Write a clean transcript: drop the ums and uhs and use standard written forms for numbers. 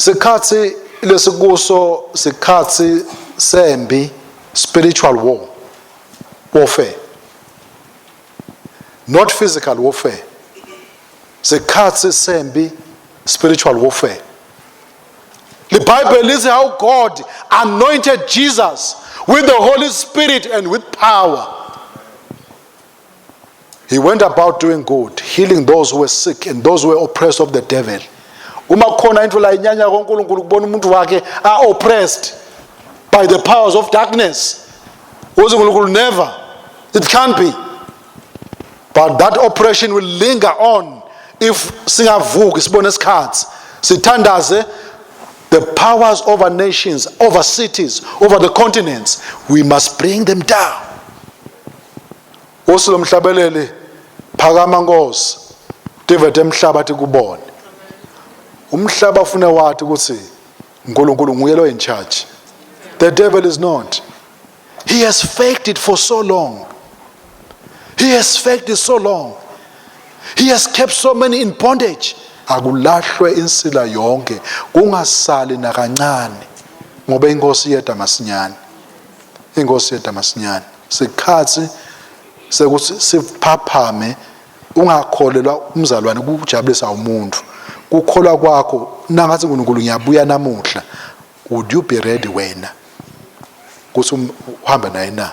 Sikhathi lesikuso sikhathi sembi, spiritual warfare, not physical warfare. Sikhathi sembi, spiritual warfare. The Bible is how God anointed Jesus with the Holy Spirit and with power. He went about doing good, healing those who were sick and those who were oppressed of the devil. Uma kukhona into la inyanya koNkulunkulu, kubona umuntu wakhe are oppressed by the powers of darkness. Uthi uNkulunkulu, never. It can't be. But that oppression will linger on if singavuki, sibone isikhathi. Sithandaze the powers over nations, over cities, over the continents. We must bring them down. Usi lomhlabeleli, "Phakama Nkosi, tive temhlaba tikubone." Umhlaba ufune wathi ukuthi uNkulunkulu nguye lo in charge. The devil is not. He has faked it for so long. He has faked it so long. He has kept so many in bondage. Akulahlwe insila yonke, kungasali nakancane, ngoba inkosi yeda masinyane. Inkosi yeda masinyane. Sikhathi sekuthi siphaphame. Ungakholelwa umzalwane kujabulisa umuntu. Kukholwa kwakho nangathi uNkulunkulu ngiyabuya namuhla, would you be ready wena ukuthi uhambe naye na?